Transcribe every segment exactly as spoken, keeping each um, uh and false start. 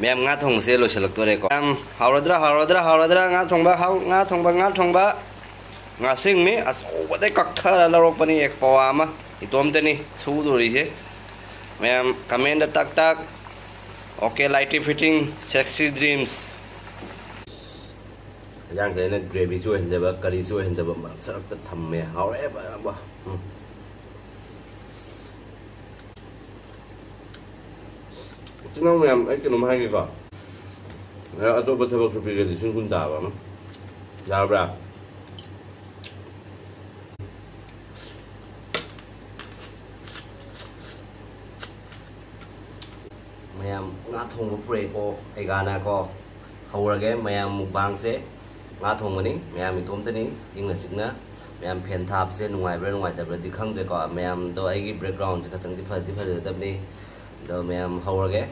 ꯃꯌꯥꯝ, ꯉꯥ ꯊꯣꯡꯕꯁꯦ ꯂꯣꯏꯁꯤꯜꯂꯛꯇꯣꯔꯦꯀꯣ꯫ ꯃꯌꯥꯝ, ꯍꯥꯎꯔꯗ꯭ꯔꯥ, ꯍꯥꯎꯔꯗ꯭ꯔꯥ, ꯍꯥꯎꯔꯗ꯭ꯔꯥ? ꯉꯥ ꯊꯣꯡꯕ, ꯍꯥꯎ-, ꯉꯥ ꯊꯣꯡꯕ, ꯉꯥ ꯊꯣꯡꯕ꯫ ꯉꯥꯁꯤꯡꯅꯤ ꯑꯆꯧꯕꯗꯩ ꯀꯛꯊꯔ ꯂꯧꯔꯛꯄꯅꯤ, ꯑꯦꯛ ꯄꯋꯥ ꯑꯃ꯫ ꯏꯇꯣꯝꯇꯅꯤ ꯁꯨꯗꯣꯔꯤꯁꯦ꯫ ꯃꯌꯥꯝ, comment ꯇꯛ ꯇꯛ꯫ OK, lighting fitting, sexy dreams꯫ ꯌꯦꯟꯖꯥꯡꯁꯦ ꯑꯩꯅ gravyꯁꯨ ꯑꯣꯏꯍꯟꯗꯕ, curryꯁꯨ ꯑꯣꯏꯍꯟꯗꯕ, ꯃꯔꯛ ꯁꯔꯛꯇ ꯊꯝꯃꯦ꯫ ꯍꯥꯎꯔꯦ ꯐꯖꯅ꯫ ꯎꯝ꯫ ꯏꯆꯤꯟ ꯏꯅꯥꯎ ꯃꯌꯥꯝ, ꯑꯩ ꯀꯩꯅꯣꯝ ꯍꯥꯏꯒꯦꯀꯣ꯫ ꯑꯇꯣꯞꯄ ꯊꯕꯛꯁꯨ ꯄꯤꯒꯦ, ꯂꯤꯁꯤꯡ ꯀꯨꯟ ꯇꯥꯕ ꯑꯃ꯫ ꯌꯥꯔꯕ꯭ꯔꯥ? ꯃꯌꯥꯝ, ꯉꯥ ꯊꯣꯡꯕ ꯄꯨꯔꯛꯑꯦꯀꯣ, ꯑꯩꯒꯥꯅꯀꯣ꯫ ꯍꯧꯔꯒꯦ꯫ ꯃꯌꯥꯝ, mukbangꯁꯦ ꯉꯥ ꯊꯣꯡꯕꯅꯤ꯫ ꯃꯌꯥꯝ, ꯏꯇꯣꯝꯇꯅꯤ, ꯏꯪꯅ ꯆꯤꯛꯅ꯫ ꯃꯌꯥꯝ, fan ꯊꯥꯕꯁꯦ ꯅꯨꯡꯉꯥꯏꯕ꯭ꯔꯥ ꯅꯨꯡꯉꯥꯏꯇꯕ꯭ꯔꯥꯗꯤ ꯈꯪꯗ꯭ꯔꯦꯀꯣ꯫ ꯃꯌꯥꯝꯗꯣ, ꯑꯩꯒꯤ backgroundꯁꯦ ꯈꯇꯪꯗꯤ ꯐꯗꯤ ꯐꯖꯗꯕꯅꯤ꯫ ꯑꯗꯣ ꯃꯌꯥꯝ, ꯍꯧꯔꯒꯦ꯫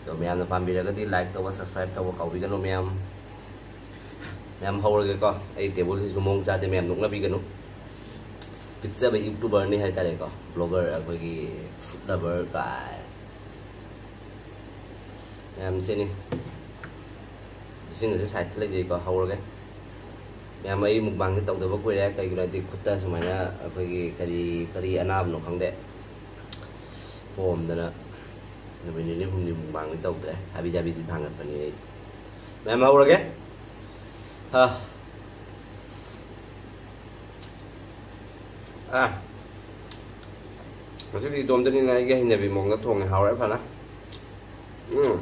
ꯑꯗꯣ ꯃꯌꯥꯝꯅ ꯄꯥꯝꯕꯤꯔꯒꯗꯤ like ꯇꯧꯕ, subscribe ꯇꯧꯕ ꯀꯥꯎꯕꯤꯒꯅꯨ ꯃꯌꯥꯝ꯫ ꯃꯌꯥꯝ, ꯍꯧꯔꯒꯦꯀꯣ꯫ ꯑꯩ tableꯁꯤꯁꯨ ꯃꯑꯣꯡ ꯆꯥꯗꯦ, ꯃꯌꯥꯝ ꯅꯣꯛꯅꯕꯤꯒꯅꯨ꯫ ꯄꯤꯛꯆꯕ YouTuberꯅꯤ ꯍꯥꯏꯇꯥꯔꯦꯀꯣ, blogger, ꯑꯩꯈꯣꯏꯒꯤ food lover ꯀꯥꯏ꯫ ꯃꯌꯥꯝ, ꯁꯤꯅꯤ꯫ ꯏꯁꯤꯡ ꯑꯁꯤ sideꯇ ꯂꯩꯖꯩꯀꯣ꯫ ꯍꯧꯔꯒꯦ꯫ ꯃꯌꯥꯝ, ꯑꯩ mukbangꯁꯦ ꯇꯧꯗꯕ ꯀꯨꯏꯔꯦ꯫ ꯀꯩꯒꯤꯅꯣ ꯍꯥꯏꯗꯤ, ꯈꯨꯠꯇ ꯁꯨꯃꯥꯏꯅ ꯑꯩꯈꯣꯏꯒꯤ ꯀꯔꯤ, ꯀꯔꯤ ꯑꯅꯥꯕꯅꯣ ꯈꯪꯗꯦ, ꯄꯣꯝꯗꯅ ꯅꯨꯃꯤꯠ ꯅꯤꯅꯤ ꯍꯨꯝꯅꯤ mukbangꯗꯤ ꯇꯧꯗ꯭ꯔꯦ꯫ ꯍꯥꯕꯤ ꯖꯥꯕꯤꯗꯤ ꯊꯥꯡꯒꯠꯄꯅꯤ ꯑꯩ꯫ ꯃꯌꯥꯝ, ꯍꯧꯔꯒꯦ꯫ ꯑꯥ꯫ ꯑꯥ꯫ ꯉꯁꯤꯗꯤ ꯏꯇꯣꯝꯇꯅꯤꯅ ꯑꯩꯒꯤ ꯍꯩꯅꯕꯤ ꯃꯑꯣꯡꯗ ꯊꯣꯡꯉꯦ꯫ ꯍꯥꯎꯔꯦ ꯐꯅ꯫ ꯎꯝ꯫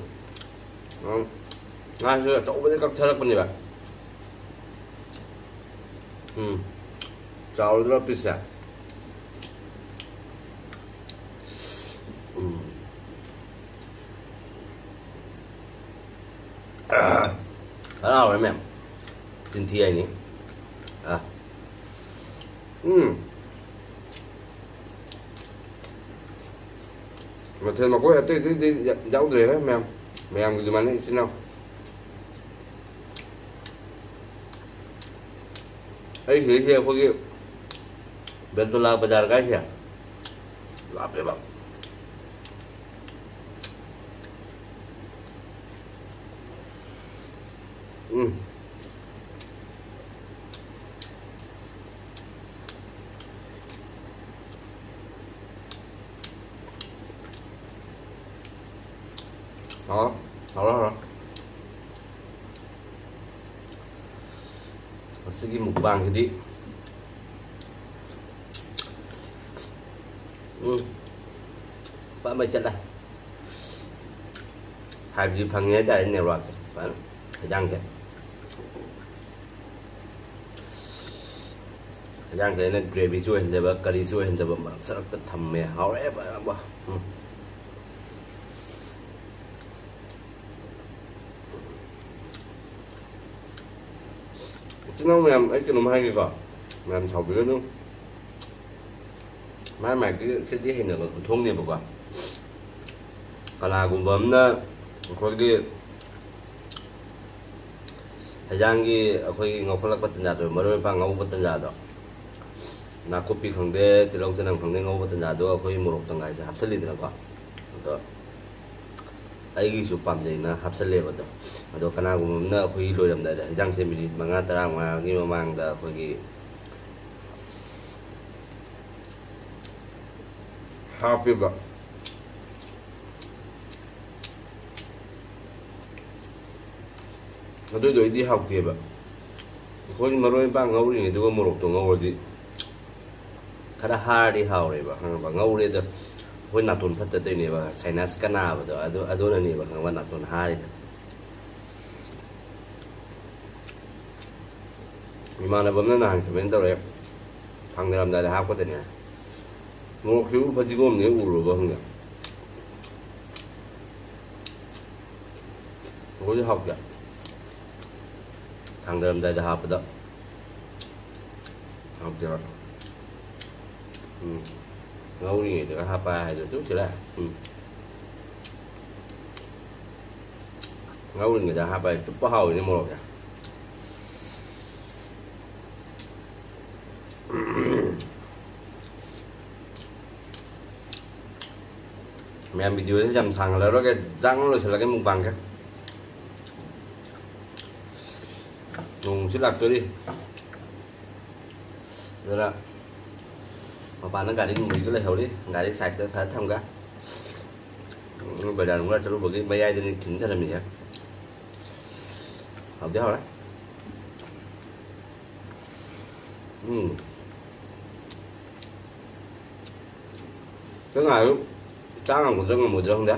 ꯎꯝ꯫ ꯉꯥꯁꯨ ꯑꯆꯧꯕꯗꯤ ꯀꯛꯊꯔꯛꯄꯅꯦꯕ꯫ ꯎꯝ꯫ ꯆꯥꯎꯔꯗ꯭ꯔꯣ pieceꯁꯦ? ꯎꯝ꯫ ꯑꯥ, ꯍꯔꯥꯎꯔꯦ ꯃꯌꯥꯝ꯫ ꯆꯤꯟꯊꯤ ꯍꯥꯏꯅꯤ꯫ ꯑꯥ꯫ ꯎꯝ꯫ ꯃꯊꯦꯜ ꯃꯀꯣꯏ ꯑꯇꯩ ꯑꯇꯩꯗꯤ ꯌꯥ-, ꯌꯥꯎꯗ꯭ꯔꯦꯍꯦ ꯃꯌꯥꯝ꯫ ꯃꯌꯥꯝꯒꯤ ꯑꯗꯨꯃꯥꯏꯅ ꯏꯆꯤꯟ ꯏꯅꯥꯎ꯫ ꯑꯩ ꯁꯤꯗꯩꯁꯦ ꯑꯩꯈꯣꯏꯒꯤ ꯕꯦꯜꯇꯣꯂꯥ ꯕꯖꯥꯔ ꯀꯥꯏꯁꯦ ꯂꯥꯞꯄꯦꯕ꯫ ꯎꯝ꯫ ꯍꯥꯎꯔꯦ, ꯍꯥꯎꯔꯦ, ꯍꯥꯎꯔꯦ꯫ ꯉꯁꯤꯒꯤ ꯃꯨꯛꯕꯥꯡꯁꯤꯗꯤ, ꯎꯝ, ꯄꯥꯝꯕꯩ ꯆꯠꯂꯦ꯫ ꯐꯥꯏꯚ ꯖꯤ ꯐꯪꯉꯦ ꯍꯥꯏꯇꯥꯔꯦ, ꯅꯦꯠꯋꯥꯛꯁꯦ ꯐꯖꯅ꯫ ꯍꯦꯟꯖꯥꯡꯁꯦ, ꯍꯦꯟꯖꯥꯡꯁꯦ ꯑꯩꯅ ꯒ꯭ꯔꯦꯚꯤꯁꯨ ꯑꯣꯏꯍꯟꯗꯕ, ꯀꯔꯤꯁꯨ ꯑꯣꯏꯍꯟꯗꯕ, ꯃꯔꯛ ꯁꯔꯛꯇ ꯊꯝꯃꯦ꯫ ꯍꯥꯎꯔꯦ ꯐꯖꯅ꯫ ꯎꯝ꯫ ꯏꯆꯤꯟ ꯏꯅꯥꯎ ꯃꯌꯥꯝ, ꯑꯩ ꯀꯩꯅꯣꯝ ꯍꯥꯏꯒꯦꯀꯣ, ꯃꯌꯥꯝ ꯁꯥꯎꯕꯤꯒꯅꯨ꯫ ꯃꯥꯏ ꯃꯥꯏꯒꯤ ꯁꯤꯗꯤ ꯍꯩꯅꯕ ꯈꯨꯊꯣꯡꯅꯦꯕꯀꯣ꯫ ꯀꯅꯥꯒꯨꯝꯕ ꯑꯃꯅ ꯑꯩꯈꯣꯏꯒꯤ ꯍꯩꯖꯥꯡꯒꯤ, ꯑꯩꯈꯣꯏꯒꯤ ꯉꯧꯈꯠꯂꯛꯄ ꯇꯟꯖꯥꯗꯣ, ꯃꯔꯣꯏ ꯃꯄꯥꯡ ꯉꯧꯕ ꯇꯟꯖꯥꯗꯣ, ꯅꯥꯀꯨꯞꯄꯤ ꯈꯪꯗꯦ, ꯇꯤꯜꯍꯧ ꯆꯅꯝ ꯈꯪꯗꯦ, ꯉꯧꯕ ꯇꯟꯖꯥꯗꯣ ꯑꯩꯈꯣꯏ ꯃꯣꯔꯣꯛ ꯇꯪꯈꯥꯏꯁꯦ ꯍꯥꯞꯆꯜꯂꯤꯗꯅꯀꯣ꯫ ꯑꯗꯣ ꯑꯩꯒꯤꯁꯨ ꯄꯥꯝꯖꯩꯅ ꯍꯥꯞꯆꯜꯂꯦꯕ꯫ ꯑꯗꯣ, ꯑꯗꯣ ꯀꯅꯥꯒꯨꯝꯕ ꯑꯃꯅ ꯑꯩꯈꯣꯏꯒꯤ ꯂꯣꯏꯔꯝꯗꯥꯏꯗ, ꯍꯩꯖꯥꯡꯁꯦ ꯃꯤꯅꯤꯠ ꯃꯉꯥ ꯇꯔꯥꯃꯉꯥꯒꯤ ꯃꯃꯥꯡꯗ ꯑꯩꯈꯣꯏꯒꯤ ꯍꯥꯞꯄꯤꯕ꯫ ꯑꯗꯨꯏꯗꯣ ꯑꯩꯗꯤ ꯍꯥꯎꯇꯦꯕ꯫ ꯑꯩꯈꯣꯏ ꯃꯔꯣꯏ ꯃꯄꯥꯡ ꯉꯧꯔꯤꯉꯩꯗꯨꯒ ꯃꯣꯔꯣꯛꯇꯣ ꯉꯧꯔꯗꯤ ꯈꯔ ꯍꯥꯔꯗꯤ ꯍꯥꯎꯔꯦꯕ, ꯈꯪꯉꯕ? ꯉꯧꯔꯦꯗ ꯑꯩꯈꯣꯏ ꯅꯥꯇꯣꯟ ꯐꯠꯇꯗꯣꯏꯅꯦꯕ, ꯁꯥꯏꯅꯁꯀ ꯅꯥꯕꯗꯣ, ꯑꯗꯨ, ꯑꯗꯨꯅꯅꯦꯕ, ꯈꯪꯉꯕ? ꯅꯥꯇꯣꯟ ꯍꯥꯔꯤꯗꯣ꯫ ꯏꯃꯥꯟꯅꯕ ꯑꯃꯅ ꯅꯍꯥꯟ ꯀꯃꯦꯟ ꯇꯧꯔꯛꯑꯦ, ꯊꯥꯡꯗꯔꯝꯗꯥꯏꯗ ꯍꯥꯞꯀꯗꯅꯦ꯫ ꯃꯣꯔꯣꯛꯁꯤꯕꯨ ꯐꯗꯤꯒꯣꯝꯅꯦ ꯎꯔꯨꯔꯕ ꯈꯪꯗꯦ꯫ ꯑꯩꯈꯣꯏꯗꯤ ꯍꯥꯎꯇꯦ꯫ ꯊꯥꯡꯗꯔꯝꯗꯥꯏꯗ ꯍꯥꯞꯄꯗ ꯍꯥꯎꯇꯦꯕ꯫ ꯎꯝ꯫ ꯉꯧꯔꯤꯉꯩꯗꯒ ꯍꯥꯞꯄ ꯍꯥꯏꯗꯣ ꯑꯗꯨꯝ ꯁꯤꯔ꯫ ꯎꯝ꯫ ꯉꯧꯔꯤꯉꯩꯗ ꯍꯥꯞꯄ ꯍꯥꯏꯗꯤ ꯆꯨꯞꯄ ꯍꯥꯎꯋꯤꯅꯦ ꯃꯣꯔꯣꯛꯁꯦ꯫ ꯃꯌꯥꯝ, ꯚꯤꯗꯤꯑꯣꯁꯦ ꯌꯥꯝ ꯁꯥꯡꯍꯜꯂꯔꯣꯏꯒꯦ, ꯖꯥꯡ ꯂꯣꯏꯁꯤꯜꯂꯒꯦ ꯃꯨꯛꯕꯥꯡꯁꯦ꯫ ꯅꯣꯡꯁꯨ ꯂꯥꯛꯇꯣꯔꯤ꯫ ꯑꯗꯨꯅ ꯃꯄꯥꯟꯗ ꯒꯥꯔꯤ ꯅꯨꯡꯂꯤꯒ ꯂꯩꯍꯧꯔꯤ꯫ ꯒꯥꯔꯤ ꯁꯥꯏꯠꯇ ꯈꯔ ꯊꯝꯒ꯫ ꯎꯝ, ꯕꯖꯥꯔ ꯅꯨꯡꯂꯥ ꯆꯠꯂꯨꯕꯒꯤ ꯃꯌꯥꯏꯗꯅꯤ ꯈꯤꯟ ꯊꯔꯝꯃꯤꯁꯦ꯫ ꯍꯥꯎꯗꯤ ꯍꯥꯎꯔꯦ꯫ ꯎꯝ꯫ ꯀꯩꯅꯣ ꯍꯥꯏꯔ ꯆꯥ ꯉꯝꯒꯗ꯭ꯔꯥ ꯉꯝꯃꯣꯏꯗ꯭ꯔꯥ ꯈꯪꯗꯦ꯫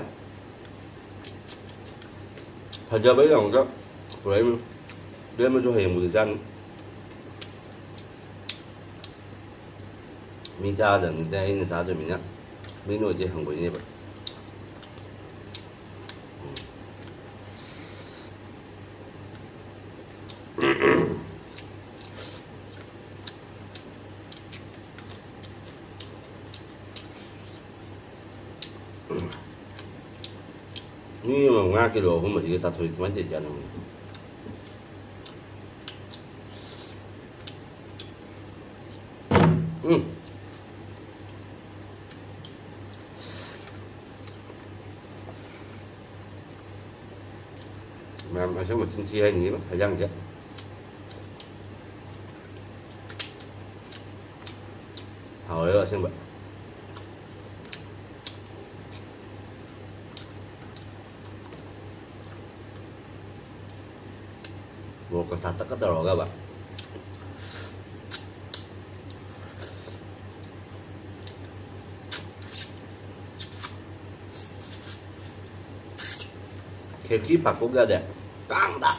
ꯐꯖꯕꯩ ꯂꯥꯎꯗ ꯄꯨꯔꯛꯏꯃꯤ꯫ ꯕꯦꯝꯃꯁꯨ ꯍꯌꯦꯡꯕꯨꯗꯤ ꯆꯥꯅꯤ꯫ ꯃꯤ ꯆꯥꯗꯕꯅꯤꯗ ꯑꯩꯅ ꯆꯥꯗꯕꯅꯤꯅ꯫ ꯃꯤ ꯅꯣꯏꯗꯤ ꯍꯪꯒꯣꯏꯅꯦꯕ꯫ ꯃꯤ ꯑꯃ ꯉꯥ ꯀꯤꯂꯣ ꯑꯍꯨꯝ ꯃꯔꯤꯒ ꯆꯥꯊꯣꯛꯏ ꯀꯃꯥꯏꯅ ꯇꯧꯔꯤꯖꯥꯠꯅꯣ? ꯎꯝ꯫ ꯃꯌꯥꯝ ꯑꯁꯦꯡꯕ ꯆꯤꯟ ꯊꯤ ꯍꯥꯏꯅꯤꯡꯉꯤꯕ ꯍꯩꯖꯥꯡꯁꯦ꯫ ꯍꯥꯎꯋꯦꯕ ꯑꯁꯦꯡꯕ꯫ ꯃꯣꯔꯣꯛꯀ ꯁꯥꯇꯛꯀ ꯇꯧꯔꯒꯕ꯫ ꯈꯦꯔꯀꯤ ꯐꯥꯛꯄ ꯌꯥꯗꯦ꯫ ꯀꯥꯡꯗ꯫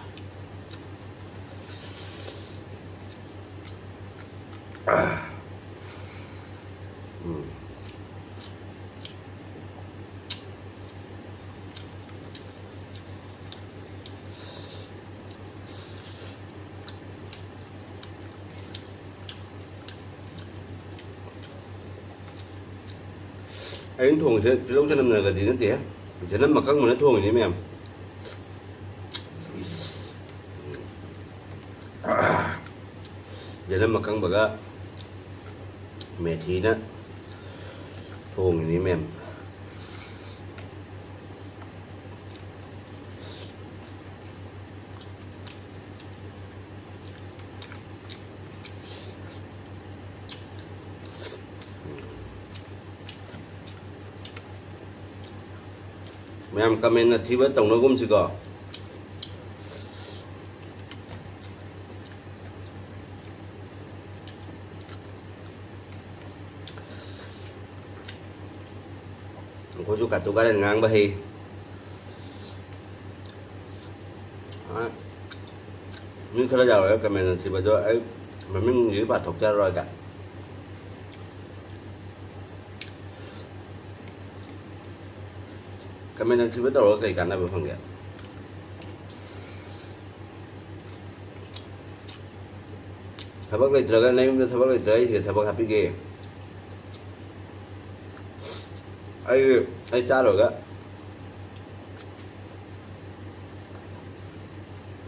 ꯎꯝ꯫ ꯑꯩꯅ ꯊꯣꯡꯉꯤꯁꯦ ꯇꯤꯜꯍꯧ ꯆꯅꯝꯅꯒꯗꯤ ꯅꯠꯇꯦ, ꯆꯅꯝ ꯑꯀꯪꯕꯅ ꯊꯣꯡꯉꯤꯅꯤ ꯃꯌꯥꯝ꯫ ꯌꯦꯅꯝ ꯑꯀꯪꯕꯒ ꯃꯦꯊꯤꯅ ꯊꯣꯡꯉꯤꯅꯤ ꯃꯦꯝ꯫ ꯃꯌꯥꯝ comment ꯑꯊꯤꯕ ꯇꯧꯅꯒꯨꯝꯁꯤꯀꯣ꯫ ꯑꯩꯈꯣꯏꯁꯨ ꯀꯥꯇꯨ ꯀꯥꯔꯟ ꯉꯥꯡꯕ ꯍꯩ꯫ ꯑ, ꯃꯤ ꯈꯔ ꯌꯥꯎꯔꯦ comment ꯑꯊꯤꯕꯗꯣ, ꯑꯩ ꯃꯃꯤꯡꯁꯤ ꯄꯥꯊꯣꯛꯆꯔꯔꯣꯏꯒꯦ꯫ Comment ꯑꯊꯤꯕ ꯇꯧꯔꯒ ꯀꯩ ꯀꯥꯟꯅꯕ ꯐꯪꯒꯦ? ꯊꯕꯛ ꯂꯩꯇ꯭ꯔꯒ, ꯅꯌꯨꯝꯗ ꯊꯕꯛ ꯂꯩꯇ꯭ꯔꯒ ꯑꯩ ꯁꯤꯗ ꯊꯕꯛ ꯍꯥꯞꯄꯤꯒꯦ꯫ ꯑꯩ, ꯑꯩ ꯆꯥꯔꯨꯔꯒ,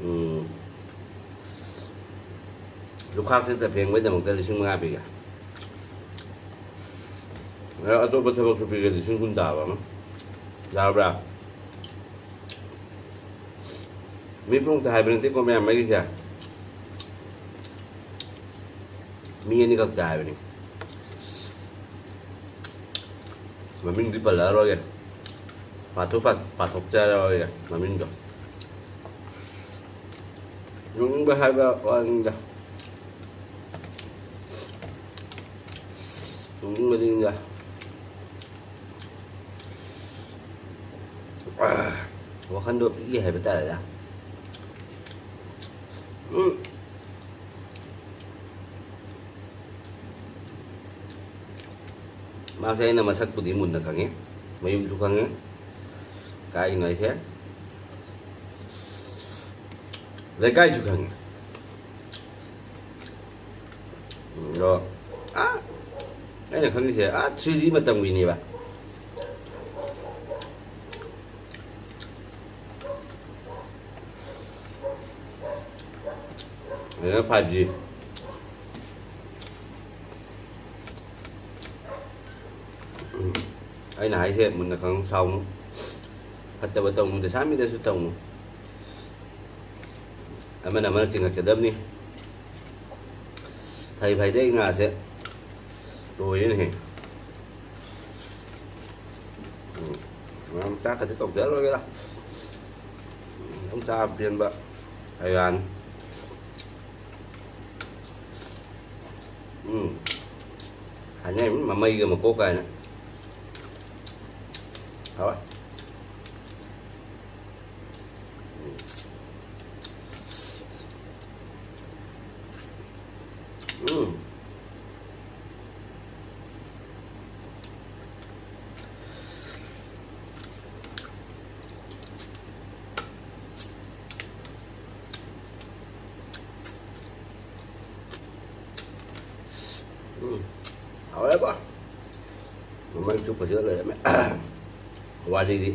ꯎꯝ, ꯂꯨꯈꯥꯛꯁꯤꯗ ꯐꯦꯡꯕꯩꯗꯃꯛꯇ ꯂꯤꯁꯤꯡ ꯃꯉꯥ ꯄꯤꯒꯦ꯫ ꯑꯗꯣ ꯑꯇꯣꯞꯄ ꯊꯕꯛꯁꯨ ꯄꯤꯒꯦ, ꯂꯤꯁꯤꯡ ꯀꯨꯟ ꯇꯥꯕ ꯑꯃ꯫ ꯌꯥꯔꯕ꯭ꯔꯥ? ꯃꯤ ꯄꯨꯝꯅꯃꯛꯇ ꯍꯥꯏꯕ ꯅꯠꯇꯦꯀꯣ ꯃꯌꯥꯝ, ꯑꯩꯒꯤꯁꯦ ꯃꯤ ꯑꯅꯤꯈꯛꯇ ꯍꯥꯏꯕꯅꯤ꯫ ꯃꯃꯤꯡꯗꯤ ꯄꯜꯂꯛꯑꯔꯣꯏꯒꯦ, ꯄꯥꯊꯣꯛ-, ꯄꯥꯊꯣꯛꯆꯔꯔꯣꯏꯒꯦ ꯃꯃꯤꯡꯗꯣ꯫ ꯅꯣꯛꯅꯤꯡꯕ ꯍꯥꯏꯕ ꯋꯥꯅꯤꯗ꯫ ꯅꯣꯛꯅꯤꯡꯕꯅꯤꯗ꯫ ꯋꯥꯈꯟꯗꯣ ꯄꯤꯛꯏ ꯍꯥꯏꯕ ꯇꯥꯔꯦꯗ꯫ ꯎꯝ꯫ ꯃꯥꯁꯦ ꯑꯩꯅ ꯃꯁꯛꯄꯨꯗꯤ ꯃꯨꯟꯅ ꯈꯪꯉꯤ, ꯃꯌꯨꯝꯁꯨ ꯈꯪꯉꯤ, ꯀꯥꯏꯒꯤꯅꯣ ꯑꯩꯁꯦ ꯂꯩꯀꯥꯏꯁꯨ ꯈꯪꯉꯤ꯫ ꯑꯗꯣ ꯑꯥ, ꯑꯩꯅ ꯈꯪꯉꯤꯁꯦ ꯑꯥ three G ꯃꯇꯝꯒꯤꯅꯦꯕ꯫ ꯑꯗꯨꯅ five G꯫ ꯎꯝ꯫ ꯑꯩꯅ ꯍꯥꯏꯁꯦ ꯃꯨꯟꯅ ꯈꯪ ꯁꯥꯎꯅꯨ꯫ ꯐꯠꯇꯕ ꯇꯧꯅꯨ, ꯗꯁꯥ ꯃꯤꯗꯁꯨ ꯇꯧꯅꯨ꯫ ꯑꯃꯅ ꯑꯃꯅ ꯆꯤꯡꯈꯠꯀꯗꯕꯅꯤ꯫ ꯐꯩ ꯐꯩꯗꯩ ꯉꯥꯁꯦ ꯂꯣꯏꯔꯦꯅꯦꯍꯦ꯫ ꯎꯝ꯫ ꯃꯌꯥꯝ ꯆꯥꯛ ꯈꯛꯇ ꯇꯧꯖꯔꯣꯏꯒꯦꯗ꯫ ꯑꯗꯨꯝ ꯆꯥꯕ ꯄꯦꯟꯕ ꯍꯩꯔꯥꯅꯤ꯫ ꯎꯝ꯫ ꯍꯥꯏꯅꯩ ꯃꯃꯩꯒ ꯃꯀꯣꯛ ꯀꯥꯏꯅ꯫ ꯍꯥꯎꯋꯦ꯫ ꯎꯝ꯫ ꯎꯝ꯫ ꯍꯥꯎꯔꯦꯕꯣ꯫ ꯃꯃꯩ ꯆꯨꯞꯄꯁꯤꯒ ꯂꯩꯔꯝꯃꯦ꯫ ꯋꯥꯔꯤꯗꯤ꯫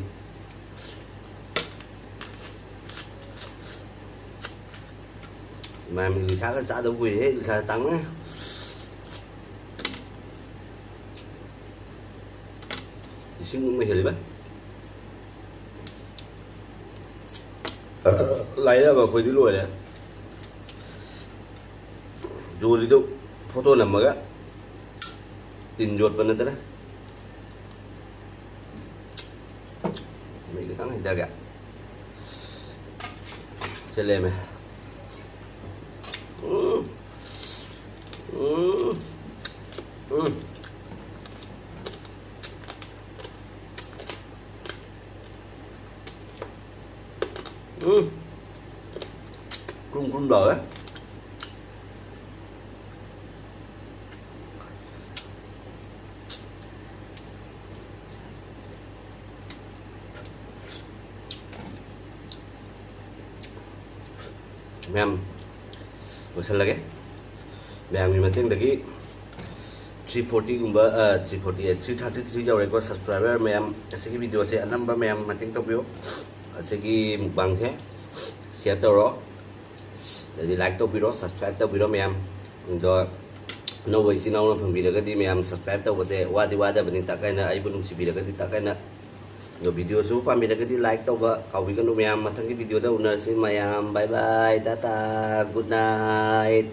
ꯃꯌꯥꯝꯒꯤ ꯅꯤꯁꯥꯒ ꯆꯥꯗꯕ ꯀꯨꯏꯔꯦꯍꯦ, ꯅꯤꯁꯥ ꯇꯥꯡꯃꯟ꯫ ꯂꯤꯁꯤꯡ ꯑꯃ ꯍꯦꯜꯂꯤꯕ꯫ ꯂꯥꯏꯔꯕ ꯑꯩꯈꯣꯏꯗꯤ ꯂꯣꯏꯔꯦ꯫ ꯖꯣꯂꯤꯗꯣ ꯐꯣꯇꯣ ꯅꯝꯃꯒ ꯇꯤꯟ ꯌꯣꯠꯄ ꯅꯠꯇꯅ꯫ ꯃꯩ ꯈꯤꯇꯪ ꯍꯩꯊꯒꯦ꯫ ꯁꯤ ꯂꯩꯔꯝꯃꯦ꯫ ꯎꯝ꯫ ꯎꯝ꯫ ꯎꯝ꯫ ꯎꯝ꯫ ꯀ꯭ꯔꯨꯝ ꯀ꯭ꯔꯨꯝ ꯂꯥꯎꯋꯦ꯫ ꯃꯌꯥꯝ, ꯂꯣꯏꯁꯤꯜꯂꯒꯦ꯫ ꯃꯌꯥꯝꯒꯤ ꯃꯇꯦꯡꯗꯒꯤ three forty ꯒꯨꯝꯕ, ꯑ, three forty, three thirty three ꯌꯧꯔꯦꯀꯣ subscriber ꯃꯌꯥꯝ꯫ ꯑꯁꯤꯒꯤ video ꯁꯦ ꯑꯅꯝꯕ ꯃꯌꯥꯝ ꯃꯇꯦꯡ ꯇꯧꯕꯤꯌꯨ꯫ ꯑꯁꯤꯒꯤ mukbang ꯁꯦ share ꯇꯧꯔꯣ, ꯑꯗꯩꯗꯤ like ꯇꯧꯕꯤꯔꯣ, subscribe ꯇꯧꯕꯤꯔꯣ ꯃꯌꯥꯝ꯫ ꯑꯗꯣ ꯑꯅꯧꯕ ꯏꯆꯤꯟ ꯏꯅꯥꯎꯅ ꯐꯪꯕꯤꯔꯒꯗꯤ ꯃꯌꯥꯝ subscribe ꯇꯧꯕꯁꯦ ꯋꯥꯗꯤ ꯋꯥꯗꯕꯅꯤ, ꯇꯥꯛ ꯍꯥꯏꯅ ꯑꯩꯕꯨ ꯅꯨꯡꯁꯤꯕꯤꯔꯒꯗꯤ ꯇꯥꯛ ꯍꯥꯏꯅ꯫ ꯑꯗꯣ video ꯁꯨ ꯄꯥꯝꯕꯤꯔꯒꯗꯤ like ꯇꯧꯕ ꯀꯥꯎꯕꯤꯒꯅꯨ ꯃꯌꯥꯝ꯫ ꯃꯊꯪꯒꯤ video ꯗ ꯎꯅꯔꯁꯤ ꯃꯌꯥꯝ꯫ Bye bye, Tata, good night꯫